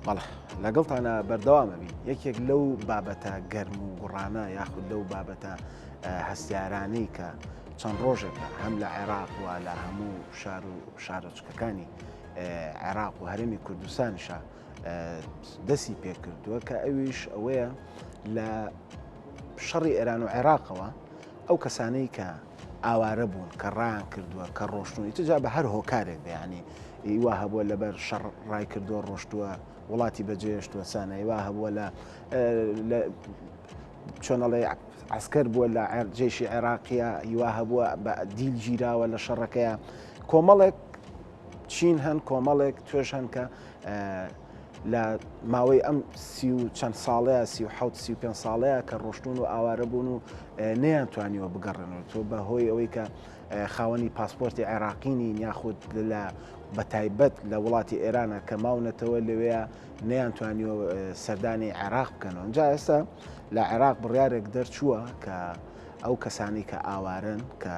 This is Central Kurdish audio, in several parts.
بەڵێ لەگەڵتانە بەردەوام ئەبین. یەکێک لەو بابەتە گەرم و گوڕانە یاخود لەو بابەتە هەستیارانەی کە چەند ڕۆژێکە هەم لە عێراق و لە هەموو شار و شارۆچکەکانی عێراق و هەرێمی کوردستانیشە دەستی پێکردووە کە ئەویش ئەوەیە لە شەڕی ئێران و عێراقەوە ئەو کەسانەی کە ئاوارە بوون کە ڕایان کردووە کە ڕۆشتون ئیتر جا بە هەر هۆکارێک بێ یانی وا هەبووە لەبەر شەڕ ڕای کردووە ڕۆشتووە وڵاتی بەجێهێشتووە سانای وا هەبووە لە لە چۆنەڵێ عسکەر بووە لە جێشی عێراقیە هیوا هەبووە بە دیل گیراوە لە شەڕەکەیە کۆمەڵێک چین هەن کۆمەڵێک توێژ هەن کە لە ماوەی ئەم سی و چەند ساڵەیە 37 35 ساڵەیە کە ڕۆشتون و ئاوارە بوون و نەیان توانیوە بگەڕێنەوە تۆ بە هۆی ئەوەی کە خاوەنی پاسپۆرتی عێراقی نین یاخود لە بەتایبەت لە وڵاتی ئێرانە کە ماونەتەوە لەوەیە نەیان توانیوە سەردانی عێراق بکەنەوە جا ئێستا لە عێراق بڕیارێک دەرچووە کە ئەو کەسانی کە ئاوارن کە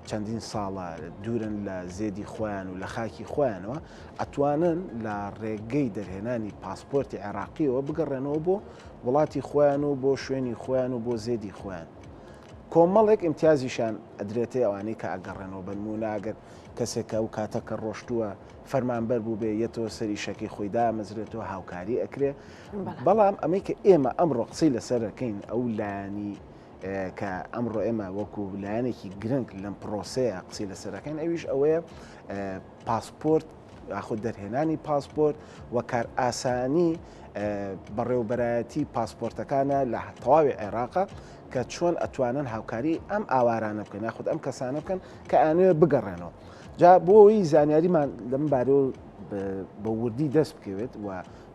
چەندین ساڵە دوورن لە زێدی خۆیان و لە خاکی خۆیانەوە، ئەتوانن لە ڕێگەی دەرهێنانی پاسپۆرتی عێراقیەوە بگەڕێنەوە بۆ وڵاتی خۆیان و بۆ شوێنی خۆیان و بۆ زێدی خۆیان. کۆمەڵێک ئیمتیازیشیان ئەدرێتێ ئەوانەی کە ئەگەڕێنەوە، بەنموونە ئەگەر کەسێک کە ئەو کاتە کە ڕۆشتووە فەرمانبەر بووبێ یەتەوە سەر ئیشەکەی خۆی دامەزرێتەوە هاوکاری ئەکرێ، بەڵام ئەمەی کە ئێمە ئەمڕۆ قسەی لەسەر ئەکەین ئەو لایەنی کە ئەمڕۆ ئێمە وەکو لایەنێکی گرنگ لەم پرۆسەیە قسەی لەسەرەکەین ئەویش ئەوەیە پاسپۆرت یاخود دەرهێنانی پاسپۆرت و کار ئاسانی بەڕێوبەرایەتی پاسپۆرتەکانە لە تەواوی عێراقە کە چۆن ئەتوانن هاوکاری ئەم ئاوارانە بکەن یاخود ئەم کەسانە بکەن کە ئەیانەوێت بگەڕێنەوە جا بۆ ئەوەی زانیاریمان لەم بارەوە بە وردی دەست بکەوێت و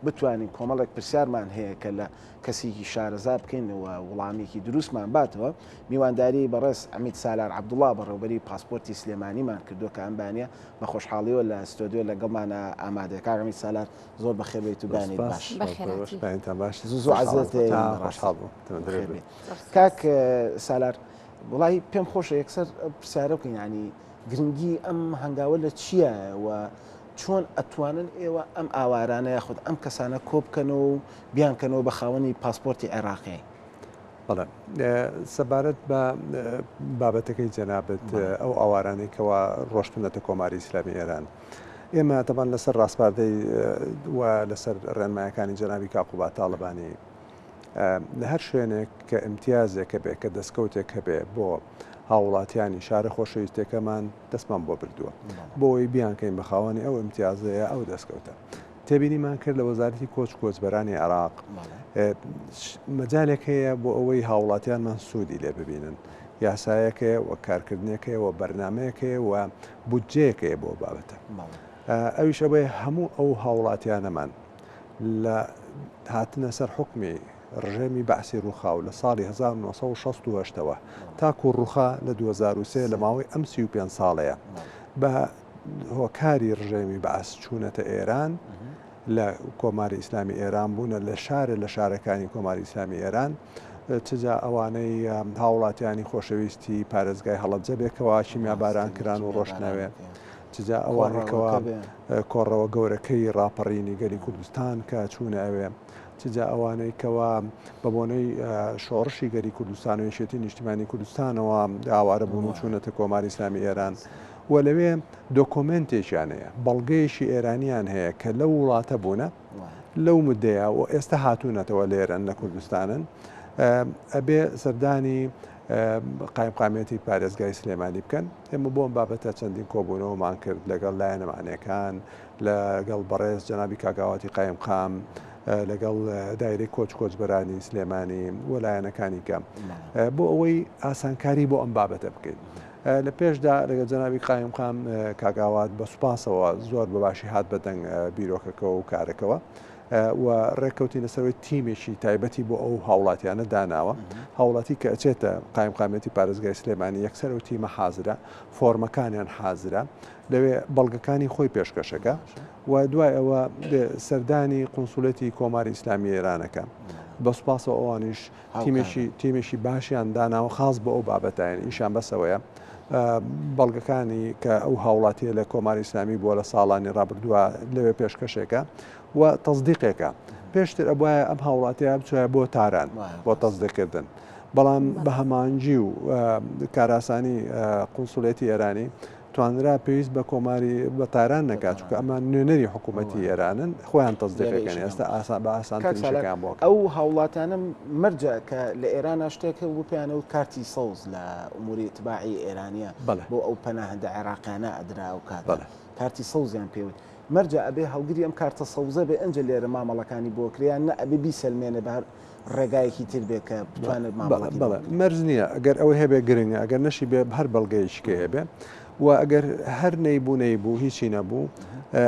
بتوانین کۆمەڵێک پرسیارمان هەیە کە لە کەسێکی شارەزا بکەین و وڵامێکی دروستمان باتەوە، میوانداری بەڕێز عەمید سالار عەبدوڵا بەڕێوبەری پاسپۆرتی سلێمانیمان کردووە کە ئەم بەیانیە بە خۆشحاڵیەوە لە ستۆدیۆ لەگەڵمانە ئامادەیە. کاک عەمید سالار زۆر بەخێر بێیت و بەیانیت باش. بەیانتان باش. زوو زوو عەزێت خۆشحاڵ بووم. بەخێر بێیت. کاک سالار وڵی پێم خۆشە یەکسەر پرسیارە بکەین یانی گرنگی ئەم هەنگاوە لە چییە و چۆن ئەتوانن ئێوە ئەم ئاوارانە یاخود ئەم کەسانە کۆبکەنەوە و بیانکەنەوە بە خاوەنی پاسپۆرتی عێراقی؟ بەڵێ سەبارەت بە بابەتەکەی جەنابت ئەو ئاوارانەی کەوا ڕۆشتونەتە کۆماری ئیسلامی ئێران ئێمە تەبان لەسەر ڕاسپاردەی و لەسەر ڕێنمایەکانی جەنابی کاک قوباد تاڵەبانی لە هەر شوێنێک کە ئیمتیازێک هەبێ کە دەستکەوتێک هەبێ بۆ هاووڵاتیانی شارە خۆشەویستەکەمان دەستمان بۆ بردووە بۆ ئەوەی بیانکەین بە خاوەنی ئەو ئیمتیازەیە ئەو دەستکەوتە. تێبینیمان کرد لە وەزارەتی کۆچ کۆچبەرانی عێراق مەجالێک هەیە بۆ ئەوەی هاوڵاتیانمان سوودی لێ ببینن یاسایەک هەیە و کارکردنێک هەیە و بەرنامەیەک هەیە و بودجەیەک هەیە بۆ بابەتە ئەویش ئەوەیە هەموو ئەو هاوڵاتیانەمان لە هاتنە سەر حوکمی ڕژێمی بەعسی ڕووخاو لە ساڵی 1968 ەوە تاکوو ڕووخا لە 2003 لە ماوەی ئەم 35 ساڵەیە بە هۆکاری ڕژێمی بەعس چوونەتە ئێران لە کۆماری ئیسلامی ئێران بوونە لە شارێ لە شارەکانی کۆماری ئیسلامی ئێران چجا ئەوانەی هاوڵاتیانی خۆشەویستی پارێزگای هەڵەبجە بێ کەوا کیمیاباران کران و ڕۆشتنەوێ چجا ئەوانەی کەوا کۆڕەوە گەورەکەی ڕاپەڕینی گەلی کوردستان کە چوونە ئەوێ چجا ئەوانەی کەوا بە بۆنەی شۆڕشی گەلی کوردستان و یەکێتی نیشتیمانی کوردستانەوە ئاوارە بوون و چوونەتە کۆماری ئیسلامی ئێران و لەوێ دۆکۆمێنتێکیان هەیە، بەڵگەیەکی ئێرانیان هەیە کە لەو وڵاتە بوونە لەو مدەیە و ئێستا هاتوونەتەوە لێرەن لە کوردستانن ئەبێ سەردانی قایمقامیەتی پارێزگای سلێمانی بکەن. ئێمە بۆ ئەم بابەتە چەندین کۆبوونەوەمان کرد لەگەڵ لایەنە مەعنیەکان، لەگەڵ بەڕێز جەنابی کاک ئاواتی قایمقام، لەگەڵ دایرەی کۆچ کۆچبەرانی سلێمانی و لایەنەکانی کە بۆ ئەوەی ئاسانکاری بۆ ئەم بابەتە بکەین. لە پێشدا لەگەڵ جەنابی قایمقام کاک ئاوات بە سوپاسەوە زۆر بە باشی هات بە دەنگ بیرۆکەکەوە و کارەکەوە و ڕێککەوتین لەسەرەوەی تیمێکی تایبەتی بۆ ئەو هاوڵاتیانە داناوە هاوڵاتی کە ئەچێتە قایمقامیەتی پارێزگای سلێمانی یەکسەر ئەو تیمە حازرە فۆرمەکانیان حازرە لەوێ بەڵگەکانی خۆی پێشکەشەکە و دوای ئەوە سەردانی قونسولەتی کۆماری ئیسلامی ئێرانەکە. بە سوپاسەوە ئەوانیش تیمێکی تیمێکی باشیان داناوە خاص بۆ ئەو بابەتایان ئیشان بەسەوەیە بەڵگەکانی کە ئەو هاوڵاتیە لە کۆماری ئیسلامی بووە لە ساڵانی ڕابردووە لەوێ پێشکەشێکە و تەزدیقێکە پێشتر ئەبواە ئەم هاوڵاتیە بچوایە بۆ تاران بۆ تەزدیقکردن بەڵام بە هەمانگی و کاراسانی قونسڵێتی ئێرانی توانرا پێویست بە کۆماری بە تاران نەکات چونکە ئەمە نوێنەری حکوومەتی ئێرانن خۆیان تەزدیقەکەن ئێستا ئاسان بە ئاسانترین بۆ ئەو هاوڵاتیانە مەرجە کە لە ئێرانە شتێک هەبوو پێیانە و کارتی سەوز لە ئوموری ئیتباعی ئێرانیە بۆ ئەو پەناهەندە عێراقیانە ئەدرا ئەو کاتە کارتی سەوزیان پێوت مەرجە ئەبێ هەڵگری ئەم کارتە سەوزە بێ ئەنجە لێرە مامەڵەکانی بۆ کرێ یان نە ئەبێ بیسەلمێنێ بە هەر ڕێگایەکی تر بێ کە بتوانێت مامەڵەکی بۆ بەڵێ مەرج نییە ئەگەر ئەوەی هەبێ گرنگە ئەگەر نەشی بێ هەر بەڵگەیەکی کە هەبێ و ئەگەر هەر نەیبوو نەیبوو هیچی نەبوو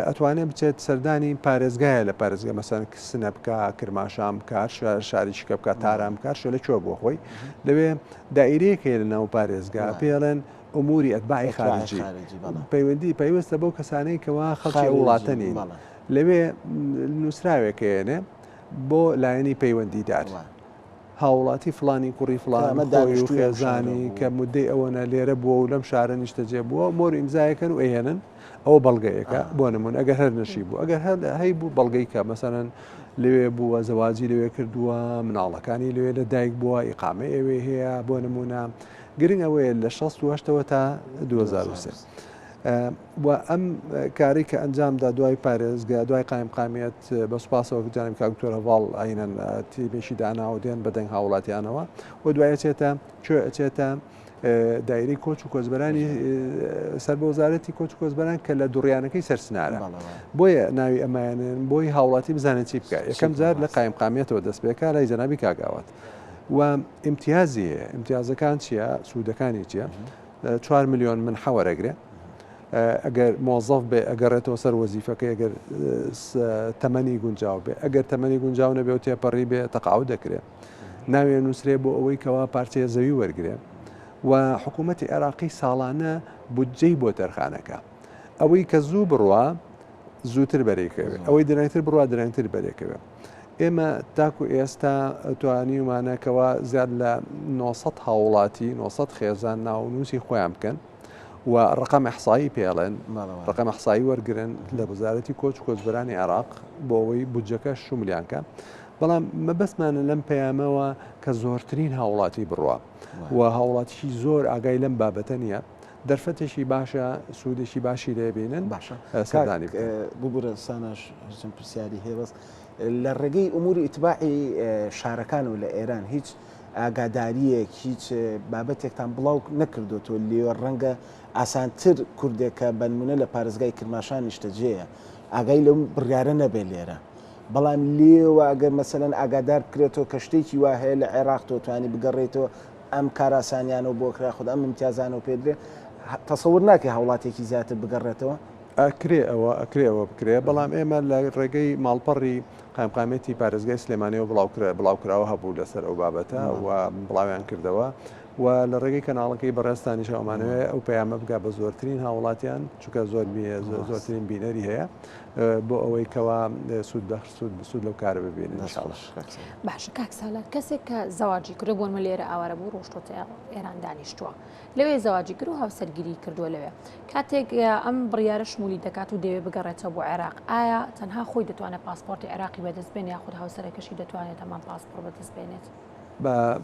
ئەتوانێ بچێت سەردانی پارێزگایە لە پارێزگە مەسەن سنە بکە کرماشان بکە هەر شاری شکە بکە تاران بکە شوێ لە کوێ بۆ خۆی لەوێ دایرەیەک هەیە لە ناو پارێزگا پێڵێن ئوموری ئەتباعی خارجی پەیوەندی پەیوەستە بەو کەسانەی کەوا خەڵکی ئەو وڵاتە نین لەوێ نووسراوێک ئەیەنێ بۆ لایەنی پەیوەندیدار هاوڵاتی فڵانی کوڕی فڵان خۆی و خێزانی کە مدەی ئەوەنە لێرە بووە و لەم شارە نیشتەجێ بووە مۆر ئیمزایەکەن و ئەیهێنن ئەوە بەڵگەیەکە بۆ نمون ئەگەر هەر نەشی بوو ئەگەر هەر هەی بوو بەڵگەی کە مەسەرەن لەوێ بووە زەواجی لەوێ کردووە مناڵەکانی لەوێ لە دایک بووە ئیقامەی ئەوێ هەیە بۆ نمونە گرنگ ئەوەیە لە 68 ەوە تا 2003 و ئەم کارەی کە ئەنجامدا دوای پارێزگا دوای قایمقامیەت بە سوپاسەوە جانب کاک دکتۆر هەڤاڵ ئاینەن تیمێکی داناوە دێن بە دەنگ هاوڵاتیانەوە و دوای ئەچێتە کوێ ئەچێتە دایرەی کۆچ و کۆچبەرانی سەر بە وەزارەتی کۆچ و کۆچبەران کە لە دوڕیانەکەی سەرسنارە بۆیە ناوی ئەمایانن بۆی هاوڵاتی بزانێت چی بکە یەکەم جار لە قایمقامیەتەوە دەست پێکا لای جەنابی کاک ئاوات و ئیمتیازی هەیە ئیمتیازەکان چییە سوودەکانی چییە چوار ملیۆن منحە وەرەگرێ ئەگەر مۆزەف بێ ئەگەڕێتەوە سەر وەزیفەکەی ئەگەر تەمەنی گونجاو بێ ئەگەر تەمەنی گونجاو نەبێ و تێپەڕی بێ تەقاعود دەکرێ ناوێ نووسرێ بۆ ئەوەی کەوا پارچەیە زەوی وەرگێ و حکوومەتی عێراقی ساڵانە بودجەی بۆ تەرخانەکە ئەوەی کە زوو بڕوا زووتر بەرێکەوێ ئەوەی درەنگتر بڕوا درەنگتر بەرێکەوێ ئێمە تاکو ئێستا توانیومانە کەوا زیاد لە 900 هاوڵاتی 900 خێزان ناونووسی خۆیان بکەن و ڕقم ئەحسایی پێڵێن ڕقم ئەحسایی وەرگن لە وەزارەتی کۆچ کۆچبەرانی عێراق بۆ ئەوەی بودجەکە شملیان کە بەڵام مەبەستمانە لەم پەیامەوە کە زۆرترین هاوڵاتی بڕوا و هاوڵاتیی زۆر ئاگای لەم بابەتە نییە دەرفەتێکی باشە سوودێکی باشی لێ بینن باشە سەردانی بکەن. ببورە ساناش هەرچەند پرسیاری هەیە بەس لە ڕێگەی ئوموری ئیتباعی شارەکان و لە ئێران هیچ ئاگاداریەک هیچ بابەتێکتان بڵاو نەکردوتەوە لێ ڕەنگە ئاسانتر کوردێک کە بەنمونە لە پارێزگای کرماشان نیشتەجێیە ئاگای لەو بڕیارە نەبێت لێرە بەڵام لێوە ئەگەر مەسەلەن ئاگادار بکرێتەوە کە شتێکی وا هەیە لە عێراق تۆ توانی بگەڕێیتەوە ئەم کارئاسانیانەو بۆ کرا خود ئەم ئیمتیازانەو پێ درێ تەسەور ناکەی هاوڵاتیەکی زیاتر بگەڕێتەوە؟ ئەکرێ ئەوە ئەکرێ ئەوە بکرێ بەڵام ئێمە لە ڕێگەی ماڵپەڕی قایمقامیەتی پارێزگای سلێمانیەوە بڵاوکرا بڵاوکراوە هەبوو لەسەر ئەو بابەتە و بڵاویان کردەوە و لە ڕێگەی کەناڵەکەی بەڕێزتانیش ئەمانەوێ ئەو پەیامە بگا بە زۆرترین هاوڵاتیان چونکە زۆر زۆرترین بینەری هەیە بۆ ئەوەی کەوا سوود بەخش سوود سوود لەو کارە ببینن ان شاء الله. باشە کاک سالار کەسێک کە زەواجی کردو بۆنمە لێرە ئاوارە بوو ڕۆشتۆتە ئێران دانیشتووە لەوێ زەواجی کرد و هاوسەرگیری کردووە لەوێ کاتێک ئەم بڕیارە شمولی دەکات و دەوێ بگەڕێتەوە بۆ عێراق ئایا تەنها خۆی دەتوانێت پاسپۆرتی عێراقی بەدەست بێنێ یاخود هاوسەرەکەشی دەتوانێت هەمان پاسپۆر بەدەست بێنێت؟ با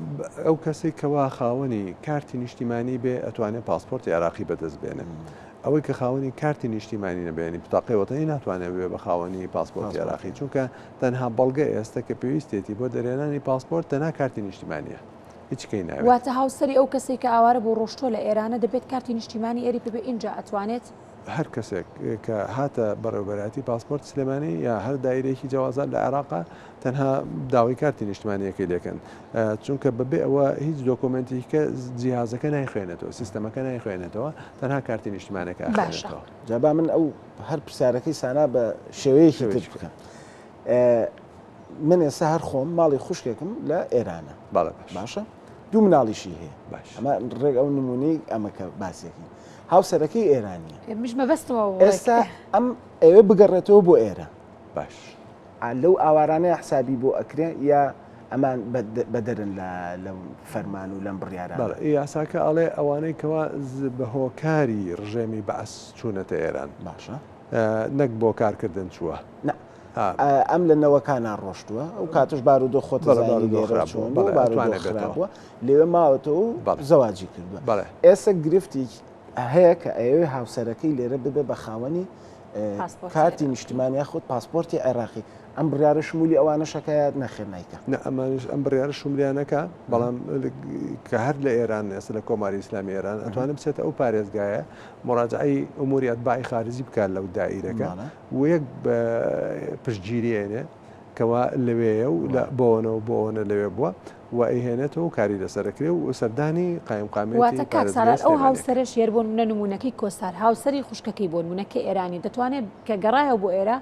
ئەو کەسەی کەوا خاوەنی کارتی نیشتیمانی بێ ئەتوانێ پاسپۆرتی عێراقی بەدەست بێنێ ئەوەی کە خاوەنی کارتی نیشتیمانی نەبێ یانی بتاقەی وەتەنی ناتوانێ ببێ بە خاوەنی پاسپۆرتی عێراقی چونکە تەنها بەڵگە ئێستا کە پێویستێتی بۆ دەرهێنانی پاسپۆرت تەنها کارتی نیشتیمانیە هیچ کەی ناوێت. واتە هاوسەری ئەو کەسەی کە ئاوارە بوو ڕۆشتووە لە ئێرانە دەبێت کارتی نیشتیمانی ئێری پێ بێ ئینجا ئەتوانێت. هەر کەسێک کە هاتە بەڕێوەبەرایەتی پاسپۆرت سلێمانی یا هەر دایرەیەکی جەوازات لە عێراقا تەنها داوای کارتی نیشتمانیەکەی لێکەن چونکە بەبێ ئەوە هیچ دۆکۆمێنتی کە جیهازەکە نایخوێنێتەوە سیستەمەکە نایخوێنێتەوە تەنها کارتی نیشتمانەکە باشە. جا با من ئەو هەر پرسیارەکەی سانا بە شێوەیەکی تر بکەم من ئێستا هەر خۆم ماڵی خوشکێکم لە ئێرانە بەڵێ باش باشە دوو مناڵیشی هەیە باش ئەمە ڕێک ئەو نمونەی ئەمە کە باسێکی هاوسەرەکەی ئێرانیە منیش مەبەستمەوە ئێستا ئەم ئەوێ بگەڕێتەوە بۆ ئێرە باش لەو ئاوارانەیە حسابی بۆ ئەکرێ یا ئەمان بەدەرن لە لەم فەرمان و لەم بڕیارانە. بەڵێ یاساکە ئەڵێ ئەوانەی کەوا بە هۆکاری ڕژێمی بەعس چوونەتە ئێران. باشە. نەک بۆ کارکردن چووە. نا ئەم لە نەوەکانا ڕۆشتووە ئەو کاتەش بارودۆخ خۆت ئەزانی لێرە چۆن بوو بارودۆخ خراپ بووە لەوێ ماوەتەوە و زەواجی کردووە. ئێستا گرفتێک هەیە کە ئەیەوێ هاوسەرەکەی لێرە ببێ بە خاوەنی کارتی نیشتمانی یاخود پاسپۆرتی عێراقی ئەم بڕیارە شمولی ئەوانەش ئەکا یا نەخێر نایکا؟ نا ئەمانیش ئەم بڕیارە شمولیان ئەکا بەڵام کە هەر لە ئێران ئێستا لە کۆماری ئیسلامی ئێران ئەتوانێت بچێتە ئەو پارێزگایە مراجعەی ئوموری ئەتباعی خارجی بکات لەو دائیرەکە و یەک پشتگیریێنێ کەوا لەوێیە و لە بۆنە و بۆنە لەوێ بووە و ئەیهێنێتەوە و کاری لەسەر ئەکرێ و سەردانی قایمقامیەتی واتە کاک پارێزگای سالار ئەو سلێمانی ئەکا. هاوسەرەش یەر بۆ نمونە نمونەکەی کۆسار هاوسەری خوشکەکەی بۆ نمونە کە ئێرانی دەتوانێت کە گەڕایەوە بۆ ئێرە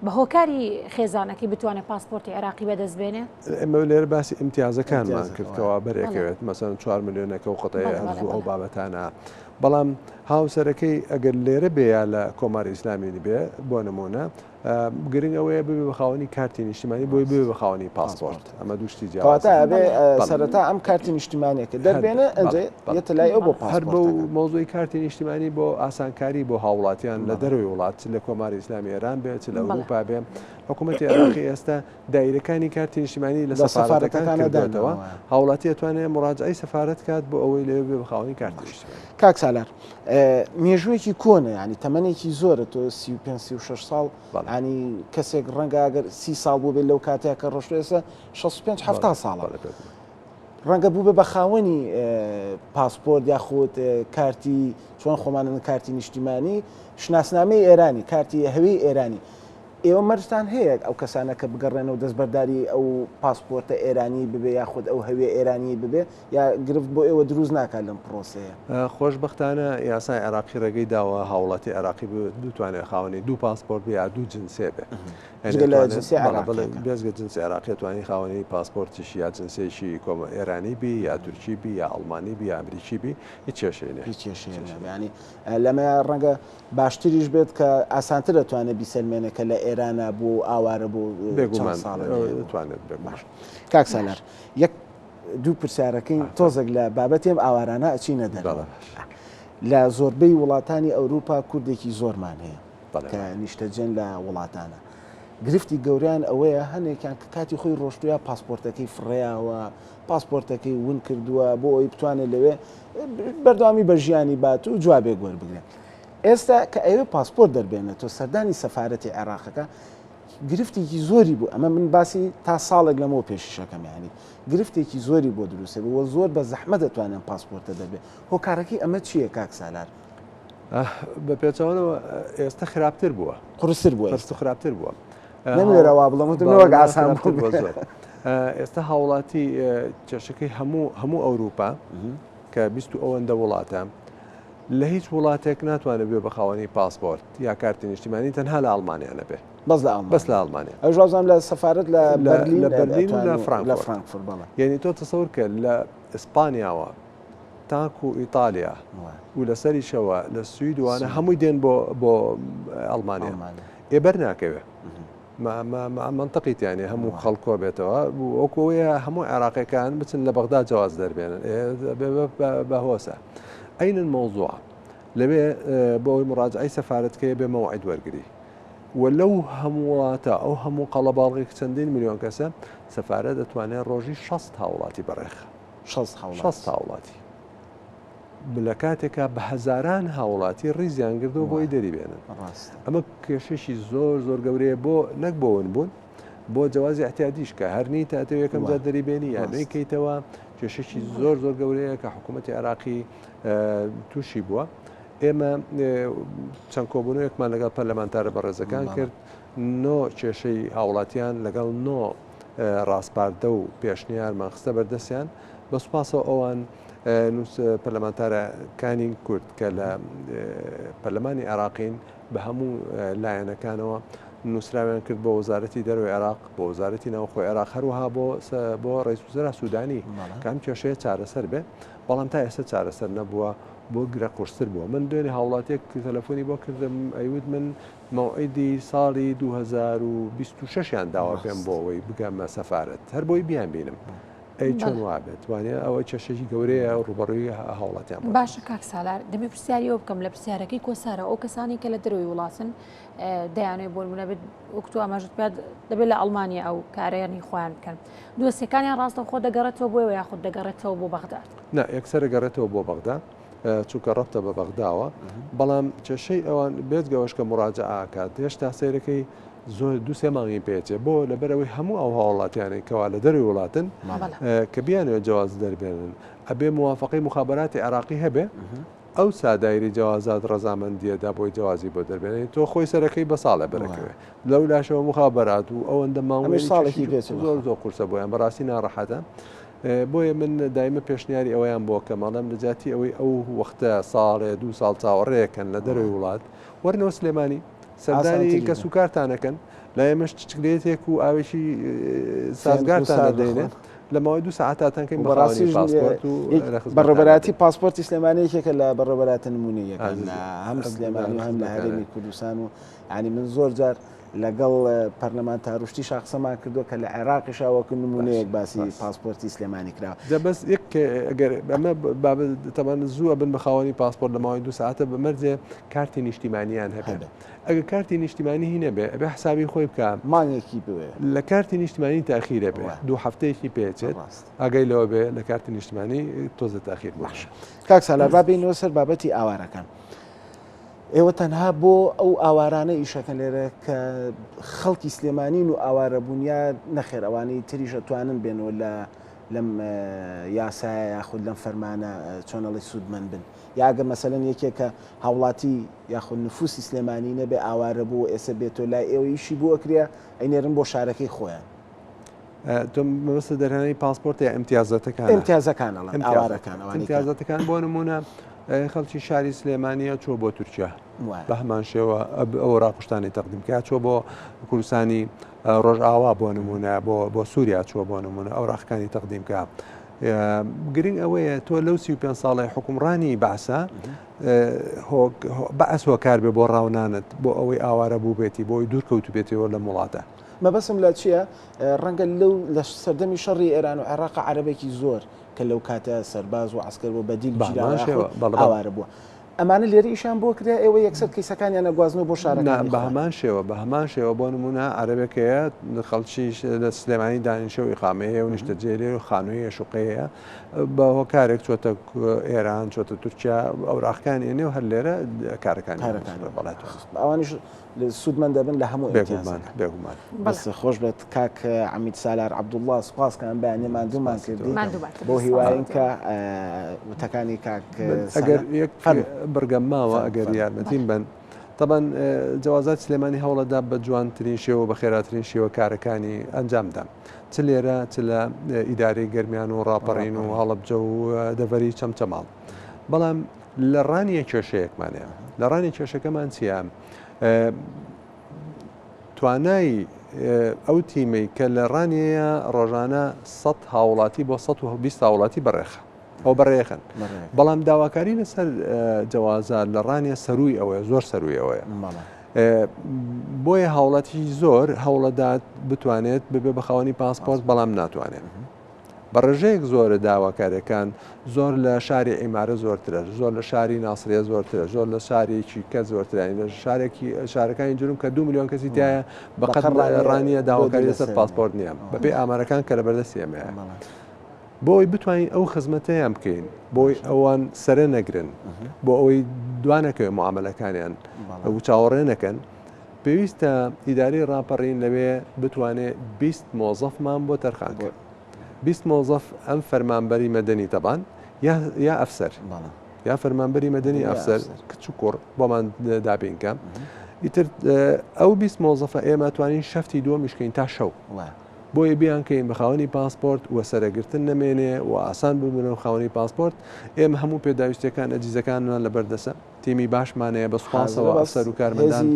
بە هۆکاری خێزانەکەی بتوانێت پاسپۆرتی عێراقی بەدەست بێنێ؟ ئێمە لێرە باسی ئیمتیازەکانمان ئیمتیازەکە کرد وایە. کەوا بەڵێ. بەرێکەوێت مەسەلەن چوار ملیۆنەکە و قەتعەی بەڵێ ئەرز بەڵێ و ئەو بەڵێ. بابەتانە بەڵام هاوسەرەکەی ئەگەر لێرە بێ یا لە کۆماری ئیسلامی بێ بۆ نمونە گرنگ ئەوەیە ببێ بە خاوەنی کارتی نیشتیمانی بۆی ببێ بە خاوەنی پاسپۆرت ئەمە دوو شتی جیاوازە. کەواتە ئەبێ سەرەتا ئەم کارتی نیشتیمانیەکە دەربێنێ ئەنجا یەتە لای ئەو بۆ پاسپۆرتەکە. هەر بەو مەوزوعی کارتی نیشتیمانی بۆ ئاسانکاری بۆ هاوڵاتیان لە دەرەوەی وڵات چ لە کۆماری ئیسلامی ئێران بێ چ لە ئەوروپا بێ حکوومەتی عێراقی ئێستا دایرەکانی کارتی نیشتیمانی لە سەفارەتەکان کردووەتەوە هاوڵاتی ئەتوانێت مراجعەی سەفارەت کات بۆ ئەوەی لەوێ بێ بە خاوەنی کارتی نیشتیمانی. کاک سالار مێژوویەکی کۆنە ینی تەمەنێکی زۆرە تۆ 35 36 ساڵ ینی کەسێک ڕەنگە ئەگەر سی ساڵ بوو بێت لەو کاتەیە کە ڕۆشتوە ئێستا 65 70 ساڵە ڕەنگە بوو بە خاوەنی پاسپۆرت یاخود کارتی چۆن خۆمانن کارتی نیشتیمانی شناسنامەی ئێرانی کارتی هەوی ئێرانی ئێوە مەرجتان هەیە ئەو کەسانە کە بگەڕێنەوە دەستبەرداری ئەو پاسپۆرتە ئێرانی ببێ یاخود ئەو هەویە ئێرانی ببێ یا گرفت بۆ ئێوە دروست ناکات لەم پرۆسەیە؟ خۆشبەختانە یاسای عێراقی ڕێگەی داوە هاوڵاتی عێراقی بتوانێت خاوەنی دوو پاسپۆرت بێ یا دوو جنسێ بێ. جگە لە جنسی عێراقیەکە. بێجگە جنسی عێراقی ئەتوانی خاوەنی پاسپۆرتیش یا جنسێکی کۆمە ئێرانی بی یا تورکی بی یا ئەڵمانی بی یا ئەمریکی بی هیچ کێشەی نیە. هیچ کێشەیە نیە یانی لەمەیا ڕەنگە باشتریش بێت کە ئاسانتر ئەتوانێت بیسەلمێنێ کە لە ئێرانا بووە و ئاوارە بووە و چەند بێگومان ساڵە لەوێ بووە. ئەتوانێت بێگومان. باش کاک سالار یەک دوو پرسیارەکەین تۆزێک لە بابەتی ئەم ئاوارانە ئەچینە دەرەوە. لە زۆربەی وڵاتانی ئەوروپا کوردێکی زۆرمان هەیە کە نیشتەجێن لە وڵاتانە. گرفتی گەوریان ئەوەیە هەنێکیان کە کاتی خۆی ڕۆشتوە پاسپۆرتەکەی فڕێیاوە پاسپۆرتەکەی ون کردووە بۆ ئەوی بتوانێت لەوێ بەردەوامی بە ژیانی بات و جوابێک وەربگرێت. ئێستا کە ئەوێ پاسپۆرت دەربێنێتەوە سەردانی سەفارەتی عێراقەکە گرفتێکی زۆری بوو ئەمە من باسی تا ساڵێک لەمەوە پێشیشەکەم یانی گرفتێکی زۆری بۆ دروستە بوو زۆر بە زەحمە دەتوانێن پاسپۆرتە دەبێت هۆکارەکەی ئەمە چییە کاک سالار؟ بە پێچەوانەوە ئێستا خراپتر بووە قورستر بووە قورس و خراپتر بووە نەموێرا وا بڵێم وتم نەوەک ئاسان بوو زۆر ئێستا هاوڵاتی کێشەکەی هەموو هەموو ئەوروپا کە 20 ئەوەندە وڵاتە لە هیچ وڵاتێک ناتوانێت بێ بە خاوەنی پاسپۆرت یا کارتی نیشتیمانی تەنها لە ئەڵمانیا نەبێ بەس لە ئەڵمانیا بەس لە ئەڵمانیا ئەوش وابزانم لە سەفارەت لە بەرلین لە بەرلین و لە لە فرانکفۆرت فرانکفۆرت بەڵێ یعنی تۆ تەسەور کە لە ئیسپانیاوە تاکو ئیتالیا و لەسەریشەوە لە سوید وانە هەمووی دێن بۆ بۆ ئەڵمانیا ئێ بەر ناکەوێ مەنتقی تیانە هەموو خەڵک کۆ بێتەوە وەکو ئەوەیە هەموو عێراقیەکان بچن لە بەغدا جەواز دەربێنن بە هۆسە ئەینن مەوزوع لەوێ بۆ ئەوەی مڕاجعی سەفارەتکەیە بێ مەوعید وەرگری و لەو هەموو وڵاتە ئەو هەموو قەڵەباڵغێک چەندین ملیۆن کەسە سەفارە دەتوانێت ڕۆژی 6 هاوڵاتی بەڕێخە 6 هاوڵاتی لە کاتێکا بە هەزاران هاوڵاتی ڕیزیان گردووە بۆی دەری بێنن ئەمە کێشێکی زۆر زۆر گەورەیە بۆ نەک بۆ ون بوون بۆ جوازی احتیادیش کە هەر نیتە ئەتەوێ یەکەم جار دەری بێنی یان نەیکەیتەوە کێشێکی زۆر زۆر گەورەیە کە حکوومەتی عێراقی تووشی بووە ئێمە چەند کۆبوونەوەیەکمان لەگەڵ پەرلەمانتارە بەڕێزەکان کرد نۆ کێشەی هاوڵاتیان لەگەڵ نۆ ڕاسپاردە و پێشنیارمان خستە بەردەستیان بە سوپاسەوە ئەوان پەرلەمانتارەکانی کورد کە لە پەرلەمانی عێراقین بە هەموو لایەنەکانەوە نووسراویان کرد بۆ وەزارەتی دەرەوەی عێراق بۆ وەزارەتی ناوخۆی عێراق هەروەها بۆ بۆ ڕئیس وزرا سوودانی کە ئەم کێشەیە چارەسەر بێ بەڵام تا ئێستا چارەسەر نەبووە. بۆ گرە قورستر بووە. من دوێنێ هاوڵاتیەک تەلەفۆنی بۆ کردم ئەیوت من مەوعیدی ساڵی 2026 یان داوە پێم بۆ ئەوەی بگەمە سەفارەت هەر بۆی بیان بینم. ئەی چۆن وابێت وانە ئەوە کێشێکی گەورەیە ڕوبەڕووی هاوڵاتیان باشە کاک سالار دەمێ پرسیاری ئەو بکەم لە پرسیارەکەی کۆسارە ئەو کەسانی کە لە دەرەوەی وڵاتن دەیانەوێت بۆ نمونە بێت وەک تۆ ئاماژت پێ دەبێت لە ئەڵمانیا ئەو کارەیانی خۆیان بکەن دۆسیەکانیان ڕاستەوخۆ دەگەڕێتەوە بۆ ئێوە یاخود دەگەڕێتەوە بۆ بەغدا؟ نا یەکسەر دەگەڕێتەوە بۆ بەغدا چونکە ڕەبتە بە بەغداوە بەڵام کێشەی ئەوان بێجگەوەش کە مراجعە ئەکات هێشتا سەیرەکەی زۆر دوو سێ مانگی پێچێ بۆ لەبەرئەوەی هەموو ئەو هاوڵاتیانەی کەوا لە دەروی وڵاتن کە بیانەوێت جەواز دەربێنن ئەبێ موافقەی موخابەراتی عێراقی هەبێ ئەوسا دایرەی جەوازات ڕەزامەندیە دا بۆی جەوازی بۆ دەربێنێ تۆ خۆی سەرەکەی بە ساڵێ بەرەکەوێ لەو لاشەوە مخابەرات و ئەوەندە ماوەی ساڵێکی پێ زۆر زۆر قورسە بۆیان بەڕاستی ناڕەحەتە بۆیە من دایمە پێشنیاری ئەوەیان بۆ کەم ئەڵێم لە جیاتی ئەوەی ئەو وەختە ساڵێ دوو ساڵ چاوەڕێکەن لە دەرەوەی وڵات وەرنەوە سلێمانی سەردانی کەس و کارتانەکەن لای ئێمەش چکلێتێک و ئاوێکی سازگارتان دەدەینێ لە ماوەی دوو سەعاتا تەنکەین بە خاوەنی پاسپۆرت و لە خزمەتتان بەڕێوەبەرایەتی پاسپۆرتی سلێمانی یەکێکە لە بەڕێوەبەرایەتە نموونەییەکان لە هەم سلێمانی و هەم لە هەرێمی کوردستان و یانی من زۆر جار لەگەڵ پەرلەمانتار و شتیشا قسەمان کردووە کە لە عێراقیشا وەکو نموونەیەک باسی پاسپۆرتی سلێمانی کراوە. جا بەس یەک ئەگەر ئەمە بابەت تەبعەن زوو ئەبن بە خاوەنی پاسپۆرت لە ماوەی دوو سەعاتە بە مەرجێ کارتی نیشتیمانیان هەبێ. ئەگەر کارتی نیشتیمانی هی نەبێ ئەبێ حسابی خۆی بکا. مانگێکی بوێ. لە کارتی نیشتیمانی تاخیر ئەبێ دوو هەفتەیەکی پێ ئەچێت ئاگای لەوە بێ لە کارتی نیشتیمانی تۆزێ تاخیر بوو. باشە کاک سالار با بێینەوە سەر بابەتی ئاوارەکان. ئێوە تەنها بۆ ئەو ئاوارانە ئیشەکەن لێرە کە خەڵکی سلێمانین و ئاوارە بوون یا نەخێر ئەوانەی تریش ئەتوانن بێنەوە لە لەم یاسایە یاخود لەم فەرمانە چۆنەڵی سوودمەند بن یا ئەگەر مەسەلەن یەکێک کە هاوڵاتی یاخود نفوسی سلێمانی نەبێ ئاوارە بوو و ئێسە بێتۆ لای ئێوە ئیشی بۆ ئەکرێ ئەینێرن بۆ شارەکەی خۆیان. تۆ مەبەستت دەرهێنانی پاسپۆرتە یا ئیمتیازاتەکانە؟ ئیمتیازەکان ئەڵێم ئاوارەکان ئەوانەی کە. ئیمتیازاتەکان بۆ نموونە خەڵکی شاری سلێمانیە چووە بۆ تورکیا بە هەمان شێوە ئەو ڕاپشتانی تەقدیم کە چووە بۆ کوردستانی ڕۆژئاوا بۆ نمونە بۆ بۆ سووریا چووە بۆ نمونە ئەو ڕاخەکانی تەقدیم کە گرنگ ئەوەیە تۆ لەو 35 ساڵی حکومڕانی بەعسە بەعس هۆکار بێ بۆ ڕاونانت بۆ ئەوەی ئاوارە بوو بێتی بۆی دوور کەوت بێتەوە لە وڵاتە. مەبەسم لە چییە ڕەنگە لەو لە سەردەمی شەڕی ئێران و عێراق عەرەبێکی زۆر کە لەو کاتە سەرباز و عەسکەر بووە بەدیل گیراوە یاخود ئاوارە بووە ئەمانە لێرە ئیشیان بۆ کرا ئێوە یەکسەر کەیسەکانیان ئەگوازنەوە بۆ شارەکانی بە هەمان شێوە بە هەمان شێوە بۆ نمونە عەرەبێک هەیە خەڵکی لە سلێمانی دانیشە و ئیقامەی هەیە و نیشتەجێ لێ و خانووی هەیە شوقەی هەیە بە هۆکارێک چۆتە ئێران چۆتە تورکیا ئەوراقەکانی ئێنێ و هەر لێرە کارەکانی بەڵێت ئەوانیش سوودمەند دەبن لە هەموو بێگومان بێگومان. دەست خۆش بێت کاک عەمید سالار عەبدوڵڵا سوپاس کە ئەم بەیانیە ماندوومان کردی بەو هیوایەین کە وتەکانی کاک ئەگەر یەک بڕگەم ماوە ئەگەر یارمەتیم بن تەبەن جەوازات سلێمانی هەوڵەدا بە جوانترین شێوە بە خێراترین شێوە کارەکانی ئەنجامدا چ لێرە چ لە ئیدارەی گەرمیان و ڕاپەڕین و هەڵەبجە و دەڤەری چەمچەماڵ بەڵام لە ڕانیە کێشەیەکمان هەیە لە ڕانی کێشەکەمان چییە؟ توانای ئەو تیمەی کە لە ڕانیەیە ڕۆژانە 100 هاوڵاتی بۆ 120 هاوڵاتی بەڕێخە ئەو بەڕێخن بەڵام داواکاری لەسەر جەوازات لە ڕانیە سەروی ئەوەیە زۆر سەروی ئەوەیە بۆیە هاوڵاتی زۆر هەوڵەدات بتوانێت ببێ بە خاوەنی پاسپۆرت بەڵام ناتوانێت. بە ڕێژەیەک زۆرە داواکاریەکان زۆر لە شاری عیمارە زۆرترە زۆر لە شاری ناسریە زۆرترە زۆر لە شارێکی کە زۆرترە یانی لە شارێکی شارەکانی جنوب کە دو میلیۆن کەسی تایە بە قەد ڕانیە داواکاری لەسەر پاسپۆرت نییە بەپێی ئامارەکان کە لە بەردەستی ئێمەیە بۆ ئەوەی بتوانین ئەو خزمەتەیان بکەین بۆی ئەوان سەرە نەگرن بۆ ئەوەی دوانەکەوێ معاملەکانیان و چاوەڕێ نەکەن پێویستە ئیدارەی ڕاپەڕین لەوێ بتوانێ 20 مۆزەفمان بۆ تەرخان کرد 20 مۆزەف ئەم فەرمانبەری مەدەنی تەبان یا یا ئەفسەر یا فەرمانبەری مەدەنی ئەفسەر کچ و کوڕ بۆمان دابین کە ئیتر ئەو 20 مۆزەفە ئێمە توانین شەفتی دووەمیش کەین تا شەو. بۆیە بیانکەین بە خاوەنی پاسپۆرت و سەرەگرتن نەمێنێ و ئاسان ببنەوە خاوەنی پاسپۆرت، ئێمە هەموو پێداویستیەکان ئەجیزەکانمان لەبەردەسە، تیمی باشمان هەیە بە سوپاسەوە ئەفسەر و کارمەندان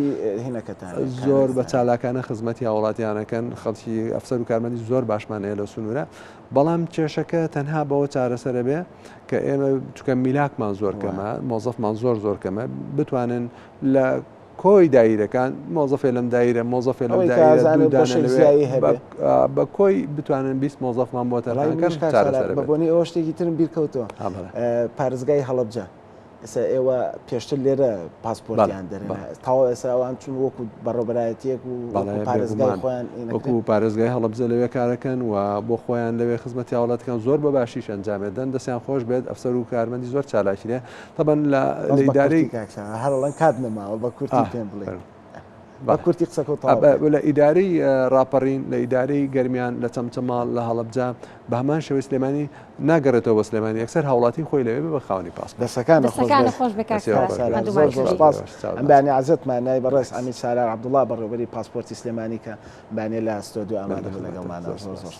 زۆر بە چالاکانە خزمەتی هاوڵاتیان ئەکەن، خەڵکی ئەفسەر و کارمەندی زۆر باشمان هەیە لەو سنوورە، بەڵام کێشەکە تەنها بەوە چارەسەرە بێ کە ئێمە چونکە میلاکمان زۆر کەمە، مۆزەفمان زۆر زۆر کەمە، بتوانن لە کۆی دایرەکان مۆزەفێ لەم دایرە مۆزەفێ لەم دایرە دوو دانە لەوێ بە کۆی بتوانن 20 مۆزەفمان بۆ تەرخان کەن چارەسەر بە بۆنەی ئەوە شتێکی ترم بیر کەوتەوە پارێزگای هەڵەبجە ئێستا ئێوە پێشتر لێرە پاسپۆرتیان دەرێنا تاوا ئێستا ئەوان چون وەکو بەڕێوەبەرایەتیەک و پارێزگای خۆیان وەکو پارێزگای هەڵەبجە لەوێ کارەکەن و بۆ خۆیان لەوێ خزمەتی هاوڵاتیان زۆر بە باشیش ئەنجامێدەن دەستیان خۆش بێت ئەفسەر و کارمەندی زۆر چالاکی لێ تەبەن لە ئیدارەی هەرڵەن کات نەماوە بە کورتی پێم بڵێ بە کورتی قسەکە لە ئیدارەی ڕاپەڕین لە ئیدارەی گەرمیان لە چەمچەماڵ لە هەڵەبجە بە هەمان شێوەی سلێمانی ناگەڕێتەوە بۆ سلێمانی یەکسەر هاوڵاتی خۆی لەوێ بە خاوەنی پاسپۆرت. دەسەکان خۆش بێ کاک سالار زۆر زۆر سپاس. ئەم بەیانی عەزێتمان نای بەڕێز عەمید سالار عەبدوڵا بەڕێوەبەری پاسپۆرتی سلێمانی کە بەیانیە لە ستۆدیۆ ئامادە بوو لەگەڵمانە زۆر زۆر سپاس.